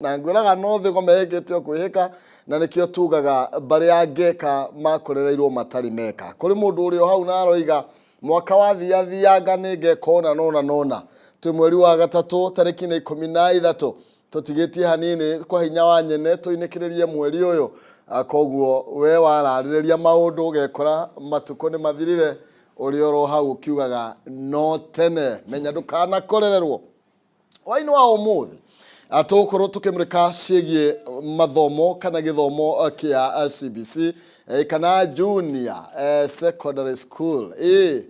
Na ngwĩraga no thĩgo mehĩkĩte o kwĩhĩka, na nĩkĩo tugaga mbarĩ ya ngeka makorereirwo matarĩ meka. Kũrĩ mũndũ ũrĩ o hau na aroiga mwaka wathiathianga nĩ ngeka ũna nona nona. Twĩ mweri wa gatatũ tarĩki nĩ 13, tũtigĩtie hanini kwa hinya wa nyene tũinĩkĩrĩrie mweri ũyũ. Koguo we wararĩrĩria maũndũ ũgekora matukũ nĩ mathirire, ũrĩ oro hau ũkiugaga no tene. Menya ndũkanakorererwo. Hwaĩ-inĩ wa ũmũthĩ tũgũkorwo tũkĩmũrĩka ciĩgiĩ mathomo kana gĩthomo kĩa CBC kana junior secondary school, ĩ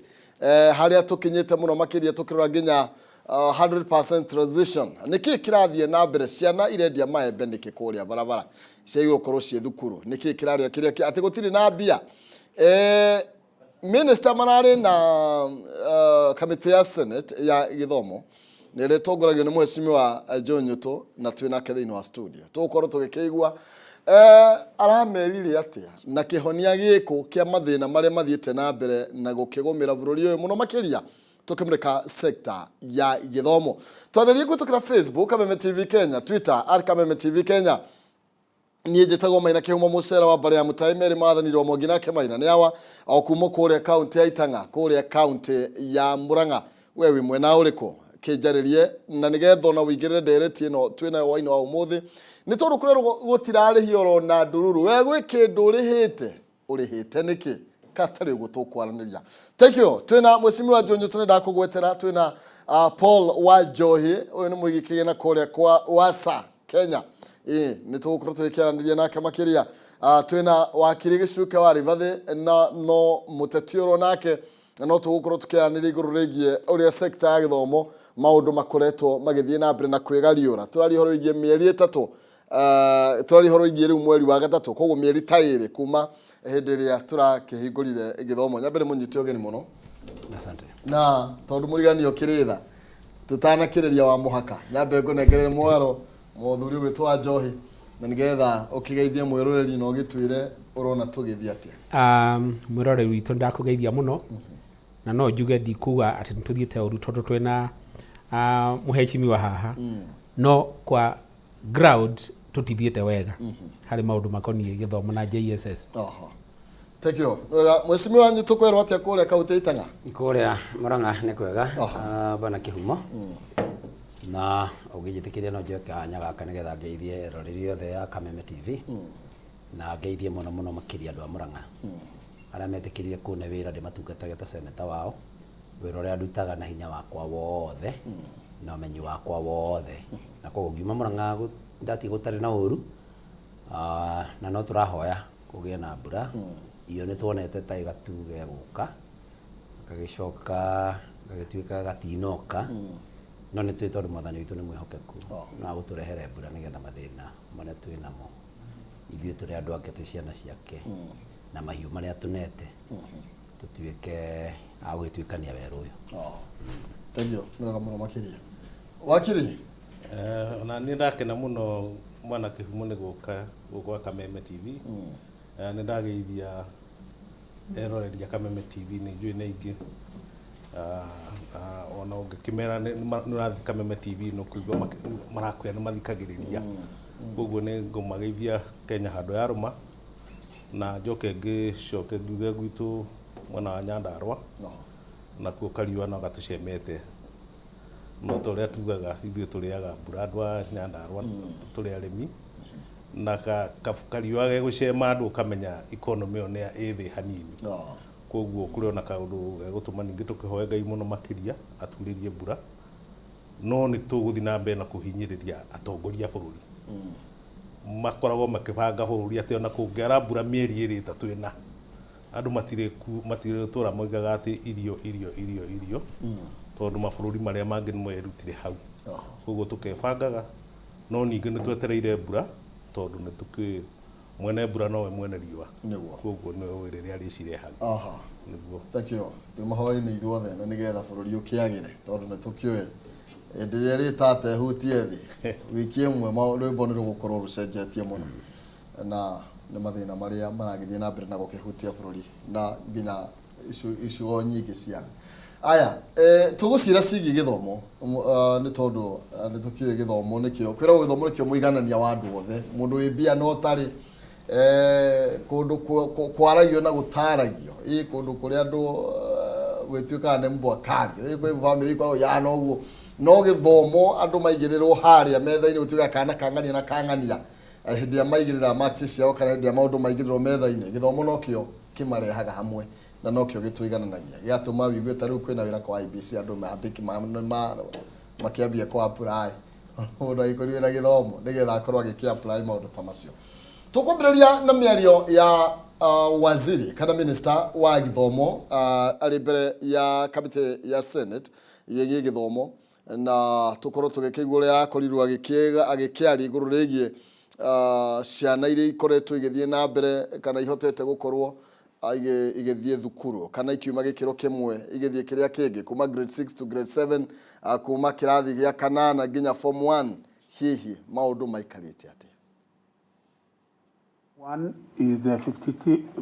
harĩa tũkinyĩte mũno makĩria tũkĩrora nginya 100% transition. Nĩkĩ kĩrathiĩ na mbere? Ciana irendia maembe nĩkĩ kũrĩa barabara? Ciagĩrĩirwo gũkorwo ciĩ thukuru. Nĩkĩ kĩrarĩa kĩrĩa atĩ gũtirĩ na mbia? Minister mararĩ na kamĩtĩ ya Senate ya gĩthomo nĩ ĩrĩa ĩtongoragio nĩ Mheshimiwa Joe Nyutu, na twĩ nake thĩinĩ wa studio. Tũgũkorwo tũgĩkĩigua aramerire atĩa na kĩhonia gĩkũ kĩa mathĩna marĩa mathiĩte na mbere na gũkĩgũmĩra bũrũri ũyũ, mũno makĩria tũkĩmũrĩka sector ya gĩthomo. Twarĩrie kũhĩtũkĩra Facebook Kameme TV Kenya, Twitter @KamemeTV Kenya. Niĩ njĩtagwo Maina Kĩhumo, mũcera wa mbarĩ ya Mũtai Meri mathanirwo Mwangi, nake Maina nĩ awa o kuma kũrĩa kaunti ya Itang'a, kũrĩa kaunti ya Murang'a. We wĩ mwena ũrĩkũ? Kĩnjarĩrie na nĩgetha ona ũingĩrĩre ndereti ĩno twĩnayo hwainĩ wa ũmũthĩ, nĩ tondũ kũrerwo gũtirarĩhio oro na ndururu. We gwĩ kĩndũ ũrĩhĩte? Ũrĩhĩte nĩkĩ? Katarĩ ũguo tũkwaranĩria. Thank you. Twĩna Mheshimiwa Njũnyũ, tũrĩ ndakũgwetera. Twĩna Paul wa Njohi, ũyũ nĩ mũigi kĩgĩna kũrĩa kwa Wasa Kenya. Ĩ nĩ tũgũkorwo tũgĩkĩaranĩria nake makĩria. Twĩna wakiri Gĩcuke wa Ribathĩ, na no mũteti oro nake, na no tũgũkorwo tũkĩaranĩria igũrũ rĩgiĩ ũrĩa sector ya gĩthomo maũndũ makoretwo magĩthiĩ na mbere na kwĩgariũra. Tũraria ũhoro wĩgiĩ mĩeri 3, tũraria ũhoro wĩgiĩ rĩu mweri wa gatatũ, koguo mĩeri ta 2 kuma hĩndĩ ĩrĩa tũrakĩhingũrire gĩthomo. Nyambe nĩ mũnyite ũgeni mũno. Asante. Na tondũ mũriganio kĩrĩtha tũtanakĩrĩria wa mũhaka, nyambe ngũnengerere mwaro mũthuri ũgwĩtwo wa Njohi, na nĩgetha ũkĩgeithie mwĩroreri na ũgĩtwĩre ũrona tũgĩthiĩ atĩa. Mwĩroreri witũ, ndakũgeithia mũno, na no njuge ndikuga atĩ nĩ tũthiĩte ũru tondũ twĩna mũhecimiwa haha, no kwa ground tũtithiĩte wega harĩ maũndũ makoniĩ gĩthomo na JSS. Oho. Thank you. Wega, Mheshimiwa wanyu, tũkwerwo atĩa kũrĩa kaunti ya Itang'a? Kũrĩa Murang'a nĩ kwega. Bana Kĩhumo, na ũngĩnjĩtĩkĩria no njoe kanya gaka nĩgetha ngeithie eroreri othe ya Kameme TV, na ngeithie mũno mũno makĩria andũ a Murang'a arĩa metĩkĩrire kũne wĩra ndĩmatungatage ta seneta wao, wĩra ũrĩa ndutaga na hinya wakwa wothe na ũmenyi wakwa wothe. Na koguo ngiuma Murang'a ndatiga gũtarĩ na ũru. Na no tũrahoya kũgĩe na mbura. Iyo nĩ tuonete ta ĩgatu gegũka, gagĩcoka gagĩtuĩka gatinoka, no nĩ tũĩ tondũ Mwathani witũ nĩ mwĩhokeku, no agũtũrehere mbura nĩgetha mathĩna marĩa twĩ namo ithuĩ tũrĩ andũ ake, twĩ ciana ciake, na mahiũ marĩa tũnete, tũtuĩke a gũgĩtuĩkania werũ ũyũ. Oh. Thank you. Nĩ wega mũno makĩria. Wakiri? Ona niĩ ndakena mũno, mwana Kĩhumo, nĩ gũka gũkũ gwa Kameme TV. Nĩ ndageithia eroreri a Kameme TV, nĩ njũĩ nĩ aingĩ. Ona ũngĩkĩmera nĩ ũrathiĩ Kameme TV nĩ ũkũigua marakwĩra nĩ mathikagĩrĩria. Koguo nĩ ngũmageithia Kenya handũ yarũma, na njoke ngĩcoke ngiuge gwitũ mwena wa Nyandarũa nakuo kariũa no gatũcemete, no ta ũrĩa tugaga ithuĩ tũrĩaga mbura, andũ a Nyandarũa tũrĩ arĩmi, na kariũa gegũcema andũ ũkamenya economy ĩyo nĩ ĩ thĩ hanini. Koguo kũrĩ ona kaũndũ gegũtũma ningĩ tũkĩhoe Ngai mũno makĩria aturĩrie mbura, no nĩ tũgũthiĩ na mbere na kũhinyĩrĩria atongoria a bũrũri makoragwo makĩbanga bũrũri atĩ ona kũngĩara mbura mĩeri 2, 3, 4, andũ matirĩtũra moigaga atĩ irio, irio, irio, irio, tondũ mabũrũri marĩa mangĩ nĩ merutire hau. Koguo tũkebangaga, no ningĩ nĩ twetereire mbura tondũ nĩ tũkĩ mwene mbura nowe mwene riũa. Koguo nĩwe ũĩ rĩrĩa arĩcirehaga. Nĩguo. Thank you. Twĩ mahoya-inĩ ithuothe na nĩgetha bũrũri ũkĩagĩre, tondũ nĩ tũkĩũĩ hĩndĩ ĩrĩa ĩrĩtata ĩhutie thĩ wiki ĩmwe, rwĩmbo nĩ rũgũkorwo rũcenjetie mũno, na nĩ mathĩna marĩa maragĩthiĩ na mbere na gũkĩhutia bũrũri na nginya icigo nyingĩ cia thĩ. Aya, tũgũcira ciĩgiĩ gĩthomo nĩ tondũ nĩ tũkĩũĩ gĩthomo nĩkĩo kwĩragwo gĩthomo nĩkĩo mũiganania wa andũ othe, mũndũ wĩ mbia na ũtarĩ, kũndũ kwaragio na gũtaragio, ĩ kũndũ kũrĩa andũ gwĩtuĩkaga nĩ mbwa kari, ĩ kwĩ bamĩrĩ ikoragwo ihana ũguo, no gĩthomo andũ maigĩrĩrwo harĩa metha-inĩ gũtuĩkaga kana kang'ania na kang'ania, hĩndĩ ĩrĩa maigĩrĩra marks ciao kana hĩndĩ ĩrĩa maũndũ maigĩrĩrwo metha-inĩ, gĩthomo nokĩo kĩmarehaga hamwe na nokĩo gĩtũigananagia, gĩgatũma wĩigue ta rĩu kwĩna wĩra kwa IEBC andũ andĩki makĩambia kũ apply mũndũ agĩkorirwo na gĩthomo nĩgetha akorwo agĩkĩ apply maũndũ ta macio. Tũkwambĩrĩria na mĩario ya waziri kana minister wa gĩthomo arĩ mbere ya kamĩtĩ ya Senate ĩgiĩ gĩthomo, na tũkorwo tũgĩkĩigua ũrĩa arakorirwo agĩkĩaria igũrũ rĩgiĩ ciana iria ikoretwo igĩthiĩ na mbere kana ihotete gũkorwo igĩthiĩ thukuru kana ikiuma gĩkĩro kĩmwe igĩthiĩ kĩrĩa kĩngĩ, kuma grade 6 to grade 7, kuma kĩrathi gĩa kanana nginya form 1. Hihi maũndũ maikarĩte atĩa? One is the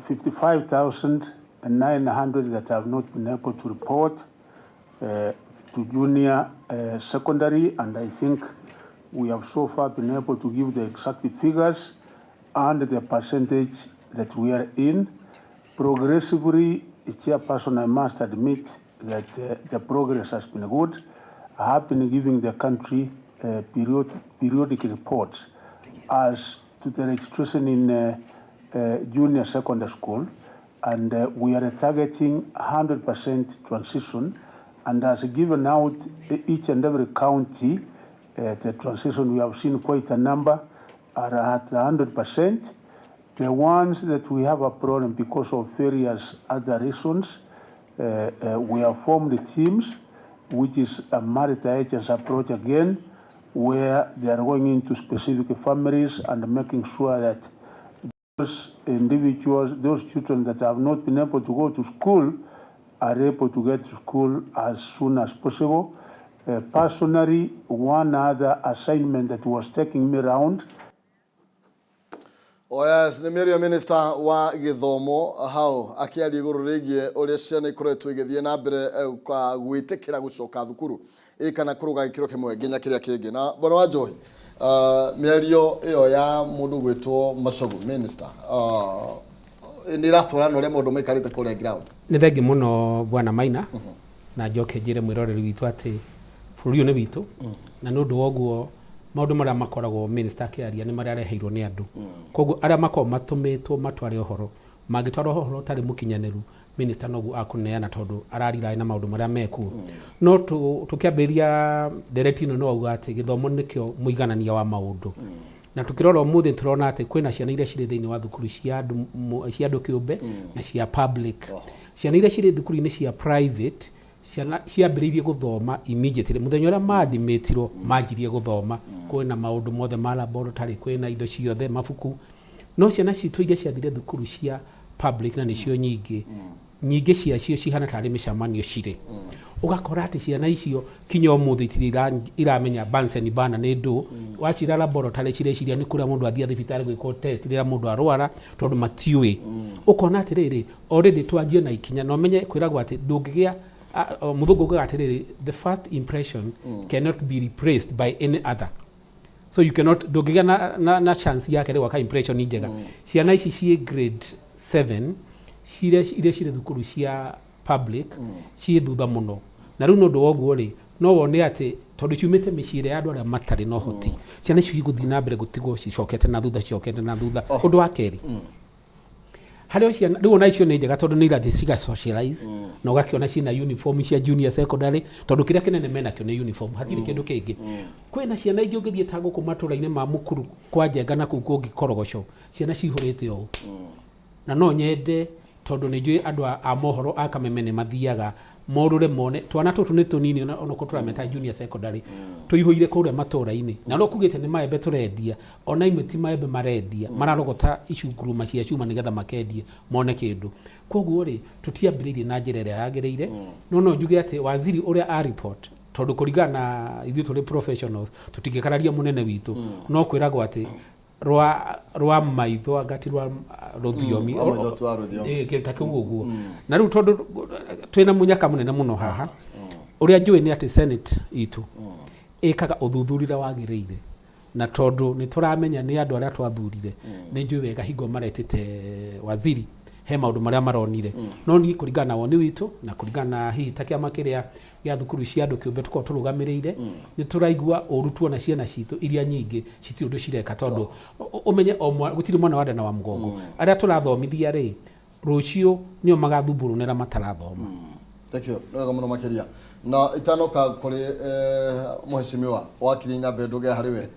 55,900 that have not been able to report to junior secondary, and I think we have so far been able to give the exact figures and the percentage that we are in. Progressively, Chairperson, I must admit that the progress has been good. I have been giving the country periodic reports as to the registration in junior secondary school, and we are targeting 100% transition, and has given out each and every county the transition. We have seen quite a number are at 100%. The ones that we have a problem because of various other reasons, we have formed teams, which is a multi-agency approach again, where they are going into specific families and making sure that those individuals, those children that have not been able to go to school, are able to get to school as soon as possible. Personally, one other assignment that was taking me round. Oh yes, nĩ mĩario ya minister wa gĩthomo hau akĩaria igũrũ rĩgiĩ ũrĩa ciana ikoretwo igĩthiĩ na mbere gwĩtĩkĩra gũcoka thukuru ĩ kana kũrũga gĩkĩro kĩmwe nginya kĩrĩa kĩngĩ. Na bwana wa Njohi, mĩario ĩyo ya mũndũ gwĩtwo Machogu minister nĩ ĩratwarana ũrĩa maũndũ maikarĩte kũrĩa ground? Nĩ thengi mũno, bwana Maina, na njoke njĩre mwĩroreri witũ atĩ bũrũri ũyũ nĩ witũ, na nĩ ũndũ wa ũguo maũndũ marĩa makoragwo minister akĩaria nĩ marĩa areheirwo nĩ andũ. Koguo arĩa makoragwo matũmĩtwo matware ũhoro mangĩtwara ũhoro ũtarĩ mũkinyanĩru, minister noguo akũneana tondũ arariraĩ na maũndũ marĩa mekuo. No tũkĩambĩrĩria ndereti ĩno nĩ wauga atĩ gĩthomo nĩkĩo mũiganania wa maũndũ, na tukĩrora ũmũthĩ tũrona atĩ kwĩna ciana iria cirĩ thĩinĩ wa thukuru cia andũ cia andũ kĩũmbe na cia public. Ciana iria cirĩ thukuru-inĩ cia private, ciana ciambĩrĩirie gũthoma immediately mũthenya ũrĩa maadmitirwo, manjirie gũthoma, kwĩna maũndũ mothe ma laboratory, kwĩna indo ciothe, mabuku. No ciana citũ iria ciathire thukuru cia public, na nĩcio nyingĩ nyingĩ ciacio cihana tarĩ mĩcemanio cirĩ, ũgakora atĩ ciana icio kinya ũmũthĩ itirĩ iramenya Bunsen burner nĩ ndũ. Wacira laboratory, cireciria nĩ kũrĩa mũndũ athiĩ thibitarĩ gwĩkwo test rĩrĩa mũndũ arwara, tondũ matiũĩ. Ũkona atĩrĩrĩ, already twanjie na ikinya na ũmenye kwĩragwo atĩ ndũngĩgĩa mũthũngũ augaga atĩrĩrĩ, "The first impression cannot be replaced by any other." So you cannot, ndũngĩgĩa na chance yake rĩ gwaka impression njega. Ciana ici ciĩ grade 7 iria cirĩ thukuru cia public ciĩ thutha mũno, na rĩu nĩ ũndũ wa ũguo rĩ, no wone atĩ tondũ ciumĩte mĩciĩ ĩrĩa ya andũ arĩa matarĩ na ũhoti, ciana icio igũthiĩ na mbere gũtigwo cicokete na thutha, cicokete na thutha. Ũndũ wa kerĩ, harĩ o ciana rĩu ona icio nĩ njega tondũ nĩ irathiĩ ciga socialize na ũgakĩona ciĩna uniform cia junior secondary, tondũ kĩrĩa kĩnene menakĩo nĩ uniform, hatirĩ kĩndũ kĩngĩ. Kwĩna ciana ingĩ ũngĩthiĩ ta gũkũ matũra-inĩ ma Mukuru kwa Njenga na kũu kũngĩ Korogoco, ciana cihũrĩte ũũ. Na no nyende, tondũ nĩ njũĩ andũ a mohoro a Kameme nĩ mathiaga morũre mone twana tũtũ nĩ tũnini, ona korwo tũrameta junior secondary, tũihũire kũrĩa matũra-inĩ, na no kugĩte nĩ maembe tũrendia, ona imwe ti maembe marendia, mararogota icunguruma cia cuma nĩgetha makendie mone kĩndũ. Koguo rĩ, tũtiambĩrĩirie na njĩra ĩrĩa yagĩrĩire. No njuge atĩ waziri ũrĩa a report, tondũ kũringana na ithuĩ tũrĩ professionals tũtingĩkararia mũnene witũ, no kwĩragwo atĩ Rwa rwa maitho anga ti rwa rũthiomi. Rwa maitho ti wa rũthiomi. Ĩĩ, kĩndũ ta kĩu ũguo. Na rĩu tondũ twĩna mũnyaka mũnene mũno haha, ũrĩa njũĩ nĩ atĩ Senate itũ ĩkaga ũthuthuria ũrĩa wagĩrĩire, na tondũ nĩ tũramenya nĩ andũ arĩa twathurire, nĩ njũĩ wega hingo maretĩte waziri he maũndũ marĩa maronire. No niĩ kũringana na woni witũ na kũringana na hihi ta kĩama kĩrĩa gĩa thukuru cia andũ kĩũmbe tũkoragwo tũrũgamĩrĩire, nĩ tũraigua ũru tuona ciana citũ iria nyingĩ citirĩ ũndũ cireka, tondũ ũmenye o mwa, gũtirĩ mwana wa nda na wa mũgongo. Arĩa tũrathomithia rĩ, rũciũ nĩo magathumbũrwo nĩ arĩa matarathoma. Thank you. Nĩ wega mũno makĩria. Na itanoka kũrĩ mũhecimiwa wakiri nyambe ndũge harĩ we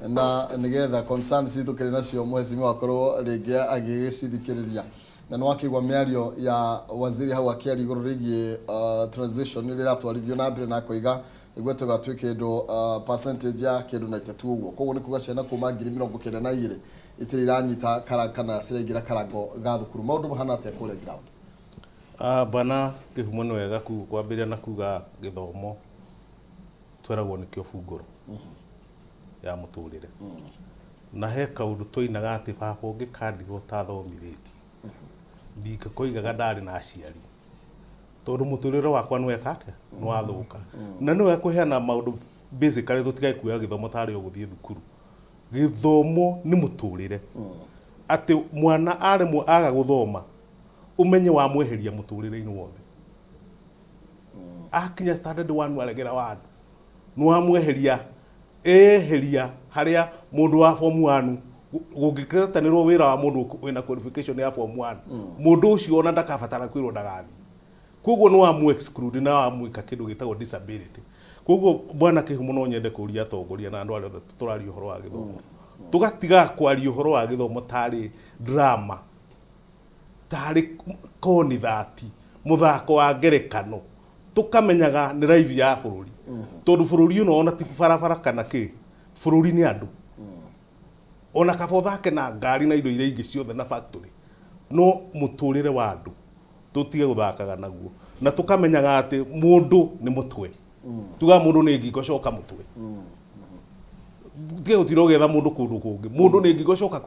na nĩgetha concerns citũ kĩrĩ nacio mũhecimiwa akorwo rĩngĩ agĩgĩcithikĩrĩria. Na nĩ wakĩigua mĩario ya waziri hau akĩaria igũrũ rĩgiĩ transition ĩrĩa ĩratwarithio na mbere na akoiga nĩguo tũgatue kĩndũ percentage ya kĩndũ 92 ũguo. Koguo nĩ kuga ciana kuma 92,000 itirĩ iranyita kara kana ciraingĩra karango ga thukuru. Maũndũ mahana atĩa kũrĩa ground? Bwana Kĩhumo, nĩ wega kwambĩrĩria na kuga gĩthomo tweragwo nĩkĩo bungũro ya mũtũrĩre. Na he kaũndũ twainaga atĩ baba ũngĩkandigwo ũtathomithĩtie, ndingĩkoigaga ndarĩ na aciari, tondũ mũtũrĩre wakwa nĩ weka atĩa, nĩ wathũka. Na nĩ wega kũheana maũndũ basically, tũtigae kuoya gĩthomo tarĩ o gũthiĩ thukuru. Gĩthomo nĩ mũtũrĩre, atĩ mwana aremwo aga gũthoma, ũmenye wamweheria mũtũrĩre-inĩ wothe. Akinya standard one aregera one, nĩ wamweheria, eheria harĩa mũndũ wa form one gũngĩketanĩrwo wĩra wa mũndũ wĩna qualification ya form one, mũndũ ũcio ona ndakabatara kwĩrwo ndagathiĩ. Koguo nĩ wamu exclude na wamwĩka kĩndũ gĩtagwo disability. Koguo bwana Kĩhumo, no nyende kũria atongoria na andũ arĩa othe tũraria ũhoro wa gĩthomo, tũgatiga kwaria ũhoro wa gĩthomo tarĩ drama, tarĩ konithati, mũthako wa ngerekano, tũkamenyaga nĩ life ya bũrũri, tondũ bũrũri ũno ona ti barabara kana kĩ, bũrũri nĩ andũ. Ona kaba ũthake na ngari na indo iria ingĩ ciothe na factory, no mũtũrĩre wa andũ tũtige gũthakaga naguo, na tũkamenyaga atĩ mũndũ nĩ mũtwe. Tugaga mũndũ nĩ ngingo coka mũtwe. Tige gũtinda ũgĩetha mũndũ kũndũ kũngĩ, mũndũ nĩ ngingo coka.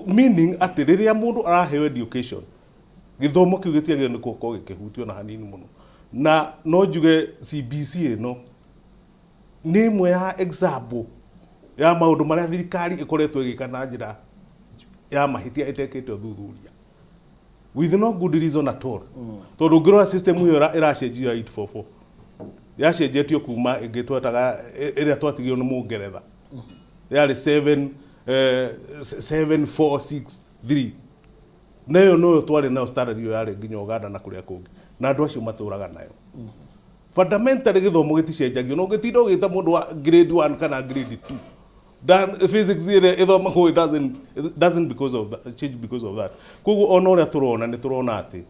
Meaning atĩ rĩrĩa mũndũ araheo education, gĩthomo kĩu gĩtiagĩrĩirwo nĩ gũkorwo gĩkĩhutio na hanini mũno. Na no njuge CBC ĩno nĩ ĩmwe ya example ya maũndũ marĩa thirikari ĩkoretwo ĩgĩka na njĩra ya mahĩtia, ĩtekĩte ũthuthuria with no good reason at all, tondũ ũngĩrora system ĩyo ĩracenjio ya 844, yacenjetio kuma ĩngĩ twetaga ĩrĩa twatigirwo nĩ Mũngeretha, yarĩ 7 7 4 6 3, na ĩyo noyo twarĩ nayo standard. Ĩyo yarĩ nginya Uganda na kũrĩa kũngĩ, na andũ acio matũraga nayo. Fundamentally gĩthomo gĩticenjagio, na ũngĩtinda ũgĩta mũndũ wa grade 1 kana grade 2 Dan, physics ĩrĩa ĩthomagwo, it doesn't because of that, change because of that. Koguo ona ũrĩa tũrona, nĩ tũrona atĩ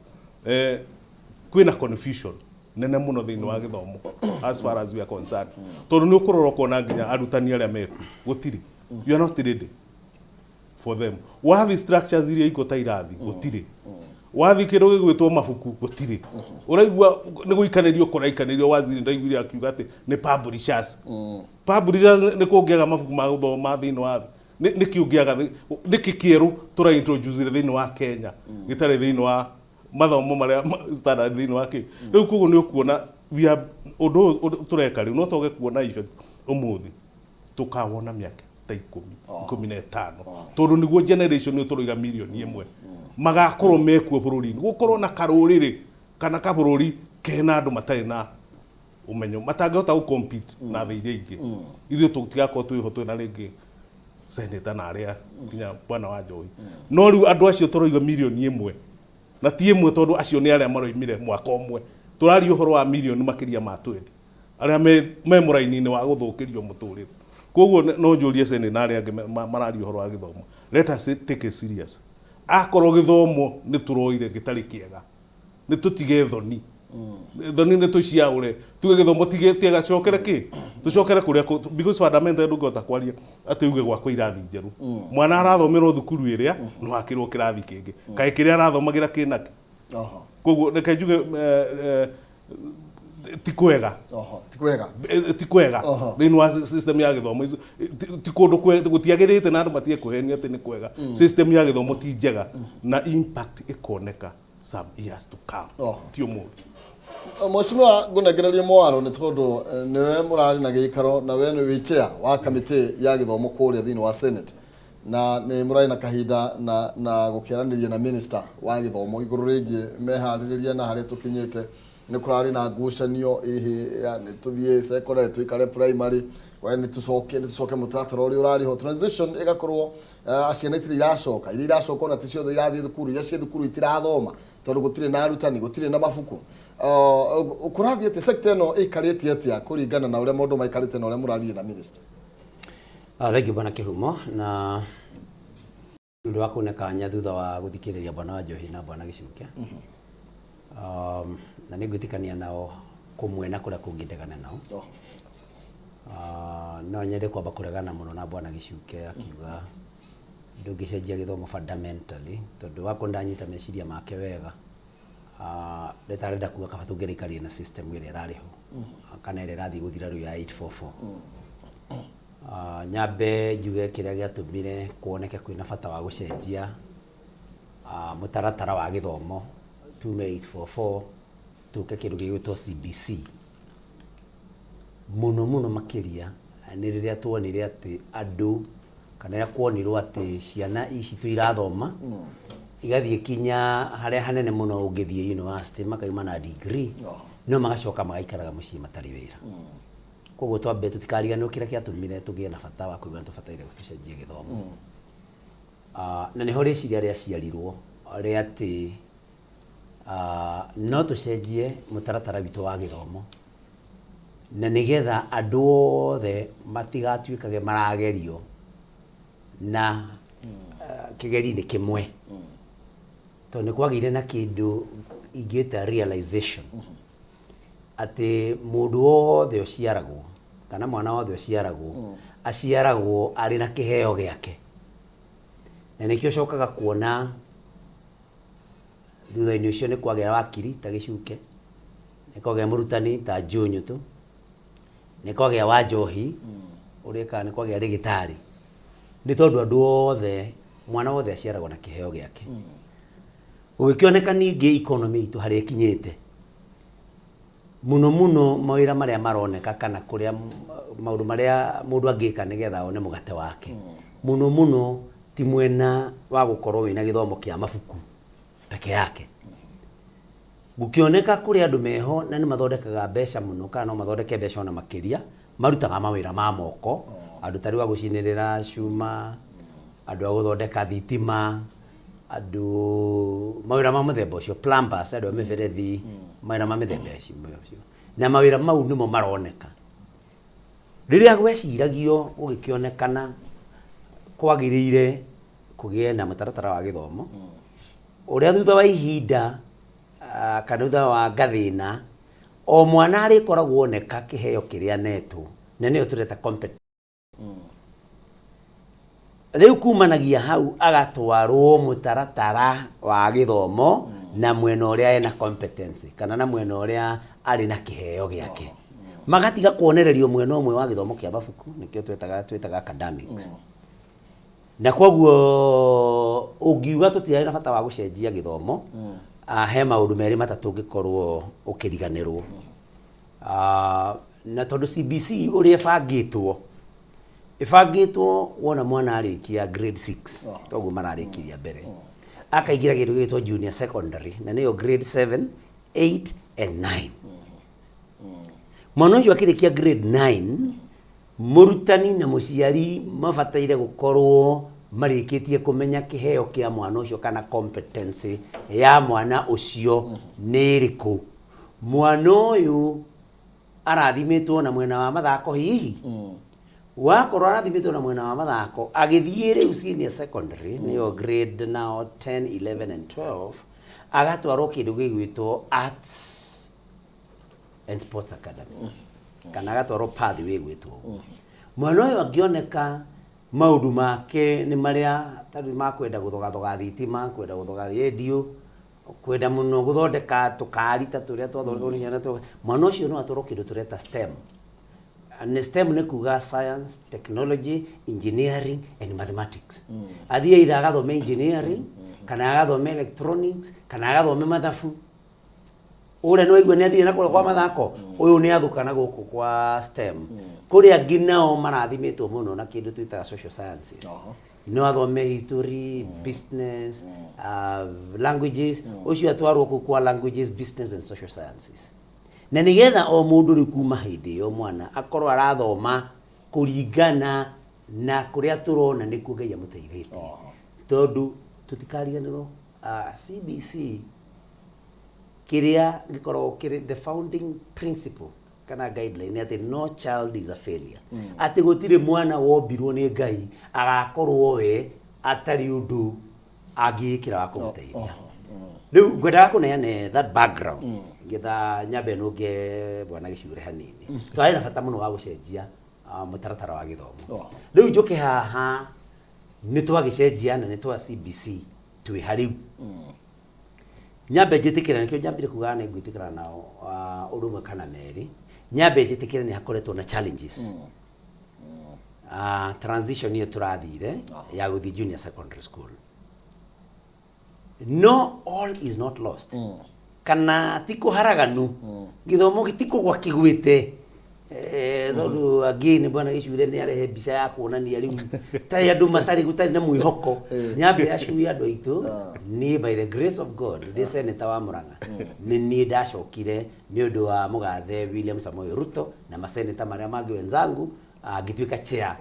kwĩna confusion nene mũno thĩinĩ wa gĩthomo as far as we are concerned, tondũ nĩ ũkũrora ũkona nginya arutani arĩa mekuo gũtirĩ, you are not ready for them. Wathi structures iria iko ta irathi gũtirĩ, wathi kĩndũ gĩgwĩtwo mabuku gũtirĩ. Ũraigua nĩ gũikanĩrio kũraikanĩrio. Waziri ndaiguire akiuga atĩ nĩ publishers. Publishers nĩ kũngĩaga mabuku ma gũthoma thĩinĩ wa thĩ? Nĩkĩ ũngĩaga? Nĩkĩ kĩerũ tũra introduce thĩinĩ wa Kenya gĩtarĩ thĩinĩ wa mathomo marĩa standard thĩinĩ wa kĩ rĩu? Koguo nĩ ũkuona we are ũndũ ũyũ tũreka rĩu no twage kuona effect ũmũthĩ, tũkawona mĩaka ta 10, 15, tondũ nĩguo generation ĩyo tũroiga 1 million magakorwo mekuo bũrũri-inĩ, gũkorwo na karũrĩrĩ kana kabũrũri kena andũ matarĩ na ũmenyo, matangĩhota gũ compete na thĩ iria ingĩ. Ithuĩ tũtigakorwo twĩho twĩna rĩngĩ senator na arĩa nginya bwana wa Njohi, no rĩu andũ acio tũroiga 1 million, na ti ĩmwe, tondũ acio nĩ arĩa maroimire mwaka ũmwe. Tũraria ũhoro wa mirioni makĩria ma 20 arĩa me mũraini-inĩ wa gũthũkĩrio mũtũrĩre. Koguo no njũrie senate na arĩa angĩ mararia ũhoro wa gĩthomo, let us take it serious. Akorwo gĩthomo nĩ tũroire gĩtarĩ kĩega, nĩ tũtige thoni, thoni nĩ tũciaũre, tuge gĩthomo ti kĩega, cokere kĩ tũcokere kũrĩa because fundamental ndũngĩhota kwaria atĩ uge gwakwo irathi njerũ, mwana arathomerwo thukuru ĩrĩa no akĩrwo kĩrathi kĩngĩ, kaĩ kĩrĩa arathomagĩra kĩnakĩ? Koguo reke njuge Ti kwega. Oho, ti kwega. Ti kwega. Thĩinĩ wa system ya gĩthomo ti kũndũ gũtiagĩrĩte na andũ matige kwĩhenia atĩ nĩ kwega. System ya gĩthomo ti njega na impact ĩkoneka some years to come. Ti ũmũthĩ. Mheshimiwa, ngũnengererie mwaro nĩ tondũ nĩwe mũrarĩ na gĩikaro na we nĩ wĩ chair wa kamĩtĩ ya gĩthomo kũrĩa thĩinĩ wa Senate, na nĩ mũrarĩ na kahinda na gũkĩaranĩria na minister wa gĩthomo igũrũ rĩgiĩ meharĩrĩria na harĩa tũkinyĩte. Nĩ kũrarĩ na ngucanio ĩhĩ ya nĩ tũthiĩ secondary tũikare primary, we nĩ tũcoke mũtaratara ũrĩa ũrarĩ ho, transition ĩgakorwo ciana itirĩ iracoka, iria iracoka ona ti ciothe irathiĩ thukuru, iria ciĩ thukuru itirathoma tondũ gũtirĩ na arutani, gũtirĩ na mabuku. Kũrathiĩ atĩa? Sector ĩno ĩikarĩte atĩa kũringana na ũrĩa maũndũ maikarĩte na ũrĩa mũraririe na minister? Thank you, Bwana Kĩhumo, na nĩ ũndũ wa kũne kanya thutha wa gũthikĩrĩria Bwana wa Njohi na Bwana Gĩcuke. Na nĩ ngwĩtĩkania nao kũmwe na kũrĩa kũngĩ ndegane nao. No nyende kwamba kũregana mũno na Bwana Gĩcuke akiuga ndũngĩcenjia gĩthomo fundamentally, tondũ wakorwo ndanyita meciria make wega, nĩtarenda kuga kaba tũngĩraikarire na system ĩrĩa ĩrarĩ ho kana ĩrĩa ĩrathiĩ gũthira rĩu ya 844. Nyambe njuge kĩrĩa gĩatũmire kuoneke kwĩna bata wa gũcenjia mũtaratara wa gĩthomo, tume 844 tũke kĩndũ gĩgwĩtwo CBC, mũno mũno makĩria nĩ rĩrĩa tuonire atĩ andũ, kana rĩrĩa kuonirwo atĩ ciana ici tu irathoma igathiĩ kinya harĩa hanene mũno ũngĩthiĩ university, makauma na degree, no magacoka magaikaraga mũciĩ matarĩ wĩra. Koguo twambe tũtikariganĩrwo kĩrĩa gĩatũmire tũgĩe na bata wa kũigua nĩ tũbataire tũcenjie gĩthomo. Na nĩho rĩciria rĩaciarirwo rĩa atĩ no tũcenjie mũtaratara witũ wa gĩthomo na nĩgetha andũ othe matigatuĩkage maragerio na kĩgeri-inĩ kĩmwe, tondũ nĩ kwagĩire na kĩndũ ingĩta realization atĩ mũndũ wothe ũciaragwo kana mwana wothe ũciaragwo aciaragwo arĩ na kĩheo gĩake, na nĩkĩo ũcokaga kuona thutha-inĩ ũcio nĩ kwagĩa wakiri ta Gĩcuke, nĩ kwagĩa mũrutani ta Njũnyũtũ, nĩ kwagĩa wa njohi ũrĩa ĩkaga, nĩ kwagĩa rĩgĩtarĩ, nĩ tondũ andũ othe, mwana wothe aciaragwo na kĩheo gĩake. Gũgĩkĩoneka ningĩ economy itũ harĩa ĩkinyĩte, mũno mũno mawĩra marĩa maroneka kana kũrĩa maũndũ marĩa mũndũ angĩka nĩgetha one mũgate wake, mũno mũno ti mwena wa gũkorwo wĩna gĩthomo kĩa mabuku peke yake. Gũkĩoneka kũrĩ andũ meho na nĩ mathondekaga mbeca mũno, kana no mathondeke mbeca ona makĩria, marutaga mawĩra ma moko, andũ ta rĩu a gũcinĩrĩra cuma, andũ a gũthondeka thitima, andũ mawĩra ma mũthemba ũcio, plumbers, andũ a mĩberethi, mawĩra ma mĩthemba ũcio, na mawĩra mau nĩmo maroneka. Rĩrĩa gweciragio, gũgĩkĩonekana kwagĩrĩire kũgĩe na mũtaratara wa gĩthomo ũrĩa thutha wa ihinda kana thutha wa ngathĩna o mwana arĩkoragwo oneka kĩheo kĩrĩa anetwo, na nĩyo tũreta competence. Rĩu kumanagia hau agatwarwo mũtaratara wa gĩthomo na mwena ũrĩa ena competence kana na mwena ũrĩa arĩ na kĩheo gĩake, magatiga kuonererio mwena ũmwe wa gĩthomo kĩa mabuku, nĩkĩo twĩtaga academics. Na koguo ũngiuga tũtirarĩ na bata wa gũcenjia gĩthomo, he maũndũ merĩ matatũ ũngĩkorwo ũkĩriganĩrwo. Na tondũ CBC ũrĩa ĩbangĩtwo wona mwana arĩkia grade 6, toguo mararĩkirie mbere, akaingĩra kĩndũ gĩgĩtwo junior secondary, na nĩyo grade 7, 8 and 9. Mwana ũcio akĩrĩkia grade 9, mũrutani na mũciari mabataire gũkorwo marĩkĩtie kũmenya kĩheo kĩa mwana ũcio kana competence ya mwana ũcio nĩ ĩrĩkũ. Mwana ũyũ arathimĩtwo na mwena wa mathako, hihi wakorwo arathimĩtwo na mwena wa mathako, agĩthiĩ rĩu senior secondary, nĩyo grade now 10, 11 and 12, agatwarwo kĩndũ gĩgwĩtwo arts and sports academy kana agatwarwo pathway ĩgwĩtwo ũguo. Mwana ũyũ angĩoneka maũndũ make nĩ marĩa tarĩu ma kwenda gũthogathoga thitima, kwenda gũthoga radio. Kwenda mũno gũthondeka tũkari ta tũrĩa twathondekwo nĩ ciana mwana ũcio no atwarwo kĩndũ tũreta STEM. Nĩ STEM nĩ kuga science, technology, engineering and mathematics. Athiĩ either agathome engineering, kana agathome electronics, kana agathome mathabu. Ũrĩa nĩ waigua nĩ athire na kũrĩa kwa mathako, ũyũ nĩ athũka na gũkũ kwa STEM. Kũrĩ angĩ nao marathimĩtwo mũno na kĩndũ twĩtaga social sciences. No athome history, business, languages. Ũcio atwarwo kũu kwa languages, business and social sciences. Na nĩgetha o mũndũ rĩu kuma hĩndĩ ĩyo mwana akorwo arathoma kũringana na kũrĩa tũrona nĩkuo Ngai amũteithĩtie. Tondũ tũtikariganĩrwo, CBC kĩrĩa gĩkoragwo kĩrĩ the founding principle kana guideline nĩ atĩ no child is a failure. Atĩ gũtirĩ mwana wombirwo nĩ Ngai agakorwo we atarĩ ũndũ angĩĩkĩra wa kũmũteithia. Rĩu ngwendaga kũneane that background ngetha nyambe nũnge bwana Gĩcure hanini. Twarĩ na bata mũno wa gũcenjia mũtaratara wa gĩthomo. Rĩu njũke haha nĩ twagĩcenjia na nĩ twa CBC twĩ ha rĩu. Nyambe njĩtĩkĩre, nĩkĩo nyambire kuga nĩ ngwĩtĩkĩra nao ũndũ ũmwe kana merĩ. Nyambe njĩtĩkĩre nĩ hakoretwo na challenges. Transition ĩyo tũrathire ya gũthiĩ junior secondary school. No all is not lost. Kana ti kũharaganu. Gĩthomo gĩtikũgwa kĩgwĩte. Tondũ again bwana Gĩcure nĩ arehe mbica ya kuonania rĩu tarĩ andũ matarĩ gũtarĩ na mwĩhoko. Nyambe acuie andũ aitũ, niĩ by the grace of God ndĩ senator wa Murang'a. Nĩ niĩ ndacokire nĩ ũndũ wa mũgathe William Samoei Ruto na maseneta marĩa mangĩ wenzangu, ngĩtuĩka chair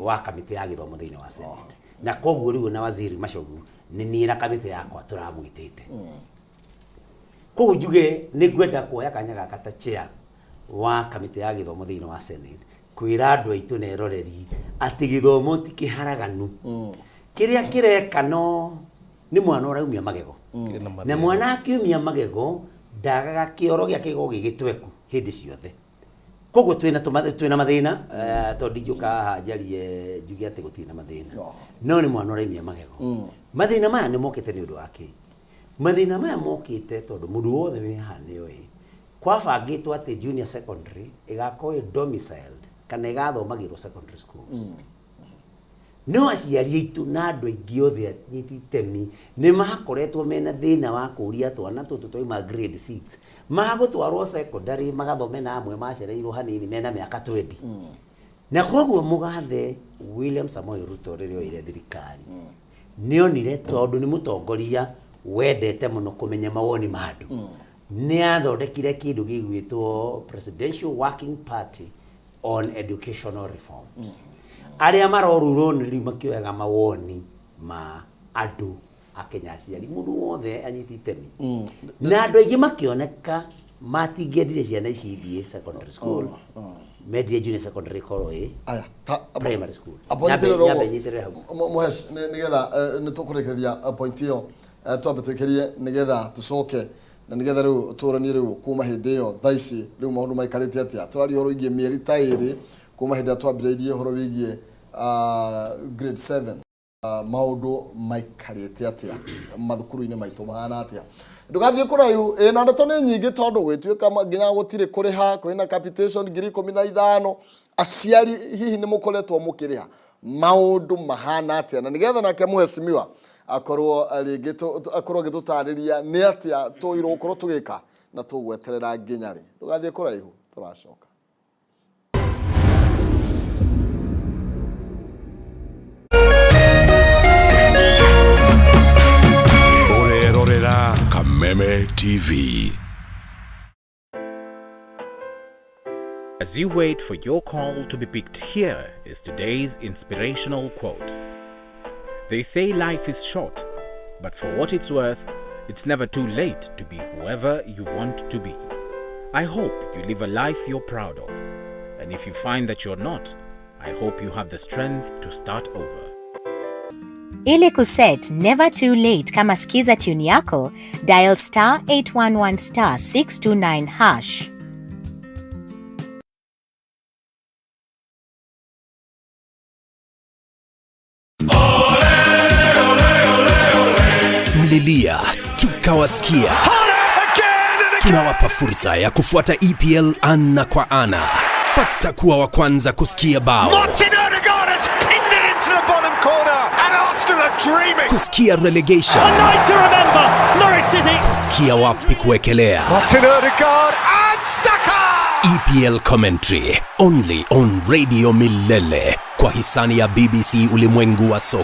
wa kamĩtĩ ya gĩthomo thĩinĩ wa Senate. Na koguo rĩu na waziri Machogu nĩ niĩ na kamĩtĩ yakwa tũramwĩtĩte. Koguo njuge nĩ ngwenda kuoya kanya gaka ta chair wa kamĩtĩ ya gĩthomo thĩinĩ wa Senate kwĩra andũ aitũ na eroreri atĩ gĩthomo ti kĩharaganu. Kĩrĩa kĩreka no nĩ mwana ũraumia magego. Kĩna Na mwana akiumia magego ndagaga kĩoro gĩa kĩgego gĩgĩtweku hĩndĩ ciothe. Koguo twĩna mathĩna, tondũ ndingĩũka haha njarie njuge atĩ gũtirĩ na mathĩna. No nĩ mwana ũraumia magego. Mathĩna maya nĩ mokĩte nĩ ũndũ wa kĩ? Mathĩna maya mokĩte tondũ mũndũ wothe wĩ haha nĩ oĩ kwabangĩtwo atĩ junior secondary ĩgakorwo ĩ domiciled kana ĩgathomagĩrwo secondary schools. No aciari aitũ na andũ aingĩ othe anyiti itemi nĩ makoretwo mena thĩna wa kũria twana tũtũ twauma grade 6 magũtwarwo secondary magathome na amwe macereirwo hanini mena mĩaka 20. Na koguo mũgathe William Samoei Ruto rĩrĩa oire thirikari nĩ onire tondũ nĩ mũtongoria wendete mũno kũmenya mawoni ma andũ, nĩ athondekire kĩndũ gĩgwĩtwo Presidential Working Party on Educational Reforms, arĩa marorurwo nĩ rĩu makĩoyaga mawoni ma andũ a Kenya, aciari, mũndũ wothe anyiti itemi. Na andũ aingĩ makĩoneka matingĩendire ciana ici ithiĩ secondary school, mendire junior secondary ĩkorwo ĩ Aya, ta primary school. Abo Nyambe nyitĩrĩre nyambe ũguo. nyitĩrĩre hau. Mũhesh, nĩgetha nĩ tũkũrĩkĩrĩria point ĩyo, twambe twĩkĩrie nĩgetha tũcoke na nĩgetha rĩu tũranie rĩu kuma hĩndĩ ĩyo thaa ici rĩu maũndũ maikarĩte atĩa. Tũraria ũhoro wĩgiĩ mĩeri ta ĩrĩ kuma hĩndĩ ĩrĩa twambĩrĩirie ũhoro wĩgiĩ grade 7. Maũndũ maikarĩte atĩa mathukuru-inĩ maitũ, mahana atĩa? Ndũgathiĩ kũraihu ĩ na ndeto nĩ nyingĩ tondũ gwĩtuĩka nginya gũtirĩ kũrĩha, kwĩna capitation 15,000. Aciari hihi nĩ mũkoretwo mũkĩrĩha? Maũndũ mahana atĩa? Na nĩgetha nake mũhecimiwa akorwo rĩngĩ akorwo agĩtũtarĩria nĩ atĩa tũirwo gũkorwo tũgĩka na tũgweterera nginya rĩ. Ndũgathiĩ kũraihu, tũracoka. Ũrerorera Kameme TV. As you wait for your call to be picked, here is today's inspirational quote. They say life is short, but for what it's worth, it's never too late to be whoever you want to be. I hope you live a life you're proud of. And if you find that you're not, I hope you have the strength to start over. Ili kuset Never Too Late kama skiza tune yako, dial star 811 star 629 hash. Mlilia. Mkawasikia. Tunawapa fursa ya kufuata EPL ana kwa ana. Pata kuwa wa kwanza kusikia bao, Martin Odegaard has pinned it into the bottom corner, and Arsenal are dreaming. Kusikia relegation, A night to remember, Norwich City. Kusikia wapi kuwekelea. Martin Odegaard and Saka! EPL commentary only on Radio Milele kwa hisani ya BBC, ulimwengu wa soka.